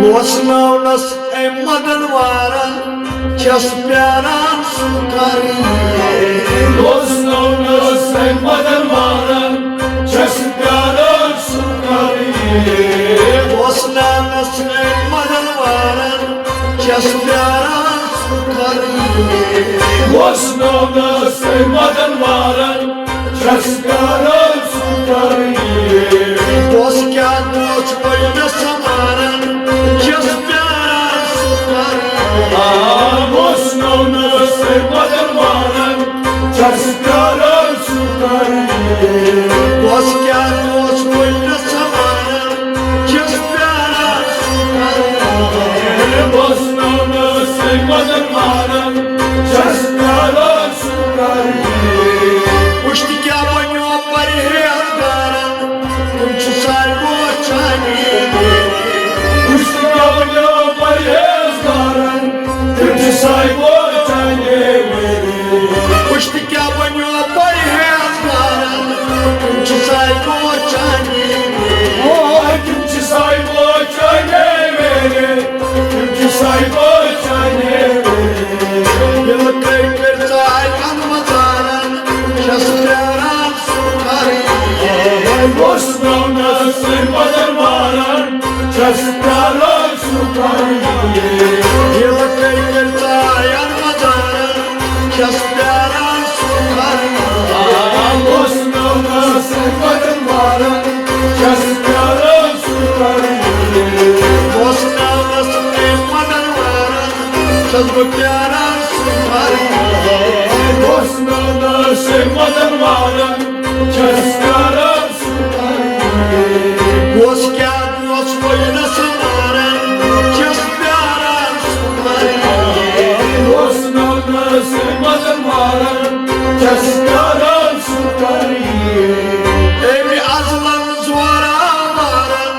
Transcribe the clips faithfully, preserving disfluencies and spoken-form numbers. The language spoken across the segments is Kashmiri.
وۄسناونس أمۍ مدن وارن چھَس پیاران سُہ کر یِیہِ۔ وۄسناونس أمۍ مدن وارن چھَس پیاران سُہ کر یِیہِ۔ وۄسناونس أمۍ مدن وارن چھَس پیاران سُہ کر یِیہِ۔ وۄسناونس أمۍ مدن وارن چھَس پیاران سُہ کر یِیہِ۔ بہٕ اوسُس کیٛاہ گوٚژھ وۄنۍ مےٚ سنبھالن، چھَس پیاران سُہ کر یِیہِ۔ آ، بہٕ اوسُس نوٚونَس مدن وارن، چھَس پیاران سُہ کر یِیہِ۔ بہٕ اوسُس کیٛاہ گوٚژھ وۄنۍ مےٚ سنبھالن، چھَس پیاران سُہ کر یِیہِ۔ بہٕ اوسُس نوٚونَس مدن وارن، چھَس پیاران سُہ کر یِیہِ۔ وٕچھ تہٕ کیٛاہ بنیو پرہیزگارن، تِم چھِ ساے وۄچھان ییٚلہِ۔ وٕچھ تہٕ کیٛاہ بنیو پرہیزگارن، تِم چھِ ساے وۄچھان ییٚلہِ۔ وٕچھ تہٕ کیٛاہ بنیو پرہیزگارن، تِم چھِ ساے وۄچھان ییٚلہِ۔ اوے، تِم چھِ ساے وۄچھان ییٚلہِ۔ تِم چھِ ساے وۄچھان ییٚلہِ۔ ییٚلہِ تٔمۍ کٔرۍ ژاے انمہٕ ژارن، چھَس پیاران سُہ کر یِیہِ۔ وۄسناونس أمۍ مدن وارن، چھَس پیاران سُہ کر یِیہِ۔ ییٚلہِ تٔمۍ کٔرۍ ژاے انمہٕ ژارن، چھَس پیاران سُہ کر یِیہِ۔ وۄسناونس أمۍ مدن وارن، چھَس پیاران سُہ کر یِیہِ۔ وۄسناونس أمۍ مدن وارن، چھَس بہٕ پیاران سُہ کر یِیہِ۔ وۄسناونس أمۍ مدن وارن، چھَس پیاران سُہ کر یِیہِ۔ بہٕ اوسُس کیٛاہ گوٚژھ وۄنۍ نہ سنبھالن، چھَس پیاران سُہ کر یِیہِ۔ وۄسناونس أمۍ مدن وارن، چھَس پیاران سُہ کر یِیہِ۔ أمۍ ازلن زورا وارن،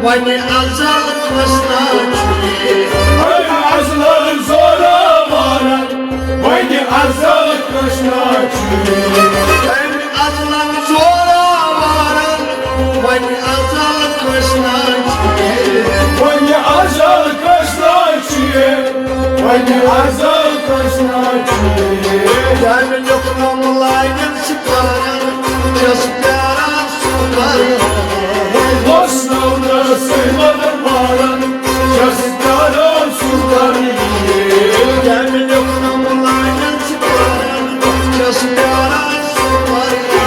وۄنۍ ازل کھوژنا چھُ یہِ۔ أمۍ ازلن زورا وارن، وۄنۍ ازل کھوژنا چھُ یہِ۔ أمۍ ازلن زورا وارن، وۄنۍ ازل کھوژنا چھُ یہِ۔ وۄنۍ ازل کھوژنا چھُ یہِ۔ وۄنۍ ازل کھوژنا چھُ یہِ۔ ییٚمہِ لیوٚکھنم لاگن سِتارن، چھَس پیاران سُہ کر یِیہِ۔ وۄسناونس أمۍ مدن وارن، چھَس پیاران سُہ کر یِیہِ۔ کیٛاہ مےٚ لیوٚکھنم لاگن سِتارن، چھَس پیاران سُہ کر یِیہِ۔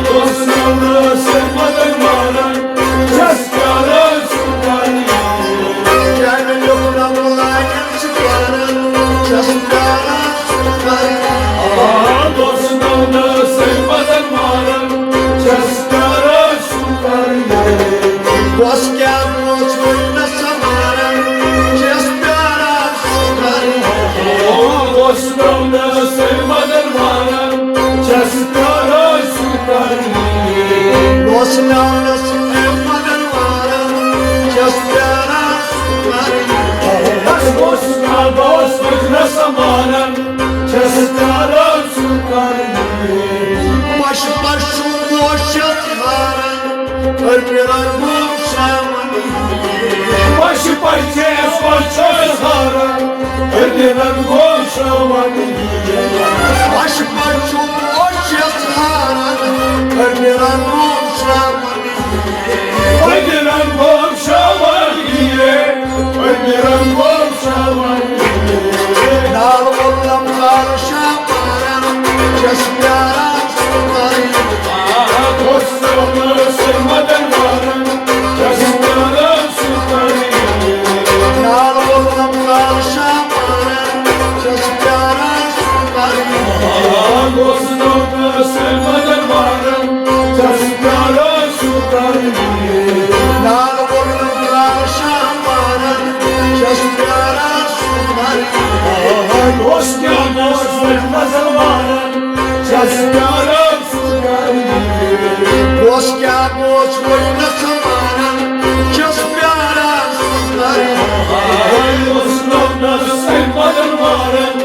وۄسناونس أمۍ مدن وارن، چھَس پیاران سُہ کر یِیہِ۔ کیٛاہ مےٚ لیوٚکھنم لاگن سِتارن، چھَس پیاران سُہ کر یِیہِ۔ آ، وۄسناونس أمۍ مدن وارن، چھَس پیاران سُہ کر یِیہِ۔ بہٕ اوسُس کیٛاہ گوٚژھ وۄنۍ نہ سنبھالن، چھَس پیاران سُہ کر یِیہِ۔ آ، وۄسناونس أمۍ مدن وارن، چھَس پیاران سُہ کر یِیہِ۔ وۄسناونس أمۍ مدن وارن، چھَس پیاران سُہ کر یِیہِ۔ بس اوس کعبس وجنس مانن، چھَس پیاران سُہ کر یِیہِ۔ پش پش چھُ ووشس ہاران، أرنہِ رنگو شامن یِیہِ۔ پش پش چھَس ووشس ہاران، أرنہِ رنگو شامن یِیہِ۔ پش پش چھُ ووشس ہاران، أرنہِ رنگو شامن یِیہِ۔ أرنہِ رنگو شامن یِیہِ۔ أرنہِ رنگو شامن یِیہِ۔ نال وولم نال شامن، چھَس پیاران سُہ کر یِیہِ۔ وۄسناونس أمۍ مدن وارن، چھَس پیاران سُہ کر یِیہِ۔ نال وولم نال شامن، چھَس پیاران سُہ کر یِیہِ۔ وۄسناونس أمۍ مدن وارن، چھَس پیاران سُہ کر یِیہِ۔ نال وولم نال شامن، چھَس پیاران سُہ کر یِیہِ۔ اوس کیٛاہ اوس وۄنۍ مدن وارن، چھَس پیاران سُہ کر یِیہِ۔ بہٕ اوسُس کیٛاہ گوٚژھ وۄنۍ نہ سنبھالن، چھَس پیاران سُہ کر یِیہِ۔ وۄسناونس أمۍ مدن وارن،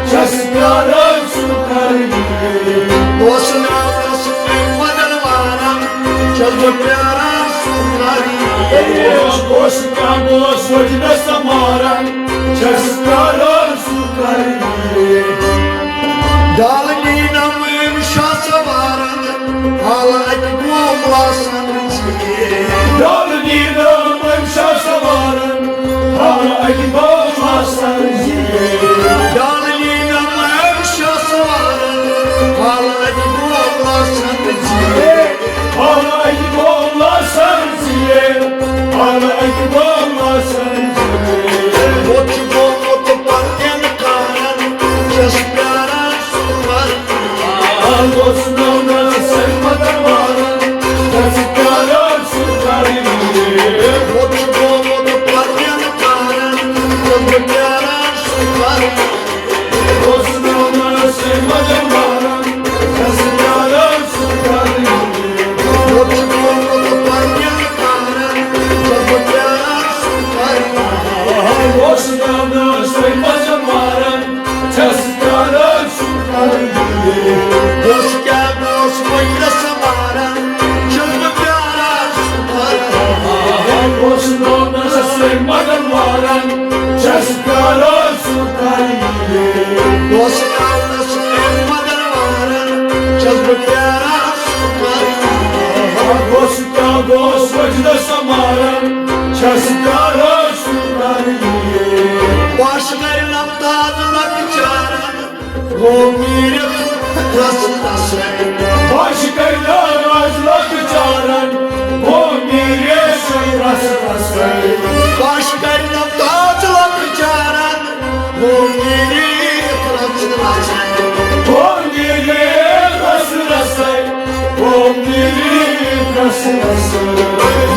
چھَس پیاران سُہ کر یِیہِ۔ وۄسناونس أمۍ مدن وارن، چھَس بہٕ پیاران سُہ کر یِیہِ۔ اوس، اوس کیٛاہ گوس وجدس ماران، چھس پیاران سُہ کر یِیہِ۔ دالہٕ نینم أمۍ شاہ سوارن، حالہٕ اَتہِ گوم لاسن زِ۔ دالہٕ نینم أمۍ شاہ سوارن، حالہٕ اَتہِ گوم لاسن زِ۔ دالہٕ نینم أمۍ شاہ سوارن، حالہٕ اَتہِ گوم لاسن زِ۔ حالہٕ اَتہِ گوم لاسن زِ۔ حالہٕ اَتہِ گوم لاسن زِ۔ ووت چھُ گوٚمُت پننٮ۪ن کارن، چھَس پیاران سُہ کر۔ اوس ناو ناصر مگر وارن، چھَس پیاران سُہ کر۔ ووت چھُ گوٚمُت پننٮ۪ن کارن، چھَس بہٕ پیاران سُہ کر۔ اوس ناو ناصر مگر وارن، چھَس پیاران سُہ کر۔ ووت چھُ گوٚمُت پننٮ۪ن کارن، چھَس بہٕ پیاران سُہ کر۔ اوس ناو ناصر مگر وارن، چھَس پیاران سُہ کر۔ بہٕ اوسُس کیٛاہ، بہٕ اوسُس وۄنۍ یَژھان ماران، چھُس بہٕ پیاران سُہ کر۔ اوس ناو ناصر مگر وارن، چھَس پیاران سُہ کر۔ بہٕ اوسُس ناو ناصر مگر وارن، چھَس بہٕ پیاران سُہ کر۔ اوس کیٛاہ، بہٕ اوسُس وجدس ماران، چھَس پیاران سُہ کر۔ بہٕ اوسُس گرِ نم تاج لۄکچارن، گوٚو نیٖرِتھ رس رسے۔ بہٕ اوسُس گرِ نم تاج لۄکچارن، گوٚو نیٖرِتھ رس رسے۔ بہٕ اوسُس گرِ نم تاج لۄکچارن، گوٚو نیٖرِتھ رس رسے۔ گوٚو نیٖرِتھ رس رسے۔ گوٚو نیٖرِتھ رس رسے۔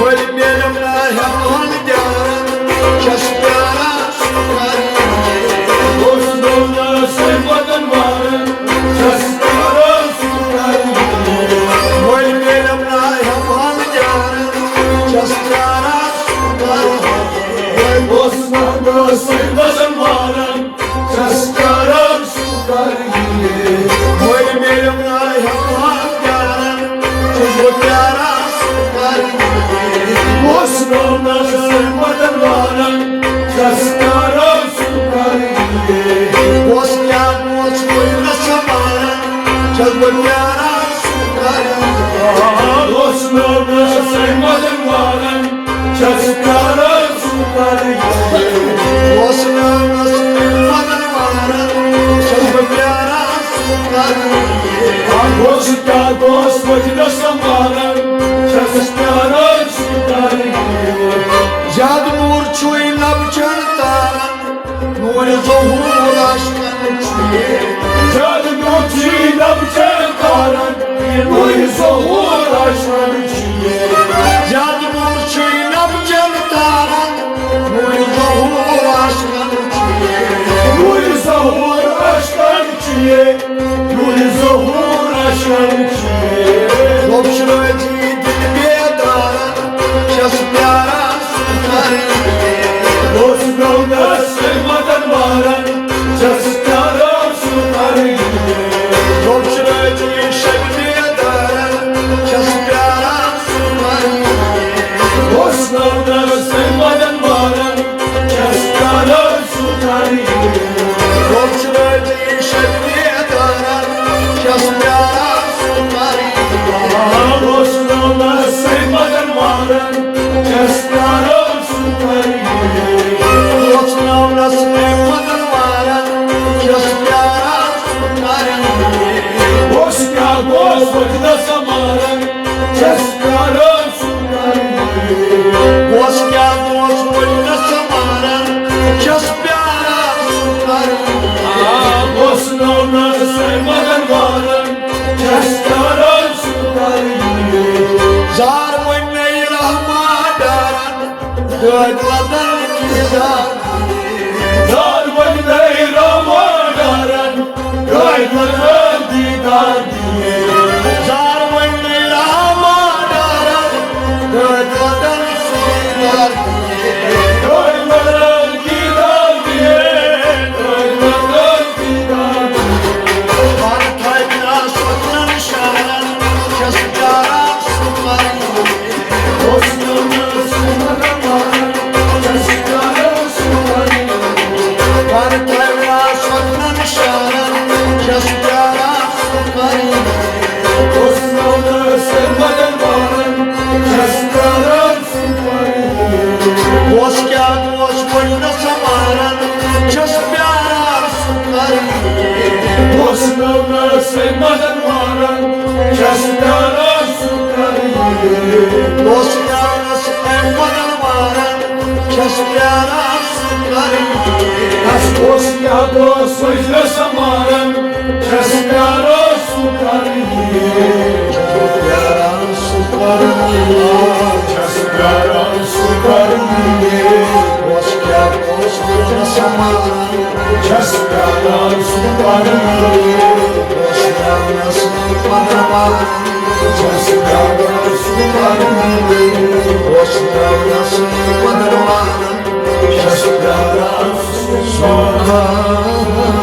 ؤلۍ میلم نہ ہٮ۪وان دیارن، چھَس پیاران سُہ کر۔ اوس ناو ناصر مگر وارن، چھَس پیاران سُہ کر۔ ؤلۍ میلم نہ ہٮ۪وان دیارن، چھَس پیاران سُہ کر۔ اوس ناو ناصر مگر وارن، چھَس پیاران سُہ کر۔ ؤلۍ میلم نہ ہٮ۪وان دیارن، چھُس بہٕ پیاران سُہ کر۔ اوس ناو ناصر مگر وارن، چھَس پیاران سُہ کر۔ اوس کیٛاہ، اوس وۄنۍ نہ سنبھالان، چھَس بہٕ پیاران سُہ کر۔ اوس ناو ناصر مگر وارن، چھَس پیاران سُہ کر۔ اوس ناو ناصر مگر وارن، چھَس بہٕ پیاران سُہ کر۔ اوس کیٛاہ، اوس وجدس ماران، چھَس پیاران سُہ کر۔ زیادٕ نوٗر چھُے نبچن تارن، نوٗرِ ظہوٗر عاشقن چھُے۔ زیادٕ نوٗر چھُے نبچن تارن، نوٗرِ ظہوٗر عاشقن چھُے۔ زیادٕ نوٗر چھُے نبچن تارن، نوٗرِ ظہوٗر عاشقن چھُے۔ نوٗرِ ظہوٗر عاشقن چھُے۔ نوٗرِ ظہوٗر عاشقن چھُے۔ لۄب چھُ رٲضی دِل بیدارن، چھَس پیاران سُہ کر۔ اوس ناو ناصر مگر وارن، چھَس پیاران سُہ کر۔ لۄب چھُ رٲضی شب بیدارن، چھَس پیاران سُہ کر۔ اوس ناو ناصر مگر وارن، چھَس پیاران سُہ کر۔ لۄب چھُ رٲضی شب بیدارن، چھَس پیاران سُہ کر۔ اوس ناو ناصر مگر وارن، چھَس پیاران سُہ کر۔ اوس ناو ناصر مگر وارن، چھَس پیاران سُہ کر۔ اوس کیٛاہ، اوس وجدس مارن، چھَس پیاران سُہ کر۔ اوس کیٛاہ، اوس وجدس مارن، چھَس پیاران سُہ کر۔ اوس ناو ناصر مگر وارن، چھَس پیاران سُہ کر۔ زار وۄنۍ نَے رحمان ڈارن، دٲدۍ لدن دیدار۔ زار وۄنۍ نَے رحمان ڈارن، دٲدۍ لدن دیدار۔ زار وۄنۍ نَے رحمان ڈارن، دٲدۍ لدن دیدار۔ دٲدۍ لدن دیدار۔ دٲدۍ لدن دیدار۔ پَرٕ تھَپہِ آسہٕ وۄتھان شہرن، چھَس پیاران سُہ پَرُن۔ اوس نہٕ مےٚ مدد وارن، چھس پیاران سُہ کر یہِ۔ دوست یارس اے مدد وارن، چھس پیاران سُہ کر یہِ۔ کس اوس کیٛاہ دوست سُہ سمارن، چھس پیاران سُہ کر یہِ۔ چھس پیاران سُہ کر یہِ۔ چھس پیاران سُہ کر یہِ۔ اوس کیٛاہ اوس سُہ سمارن، چھس پیاران سُہ کر یہِ۔ اوس پیاران سُہ کر یہِ۔ چھس پیاران سُہ کر یہِ۔ اوس پیاران سُہ کر یہِ۔ چھس پیاران سُہ کر یہِ۔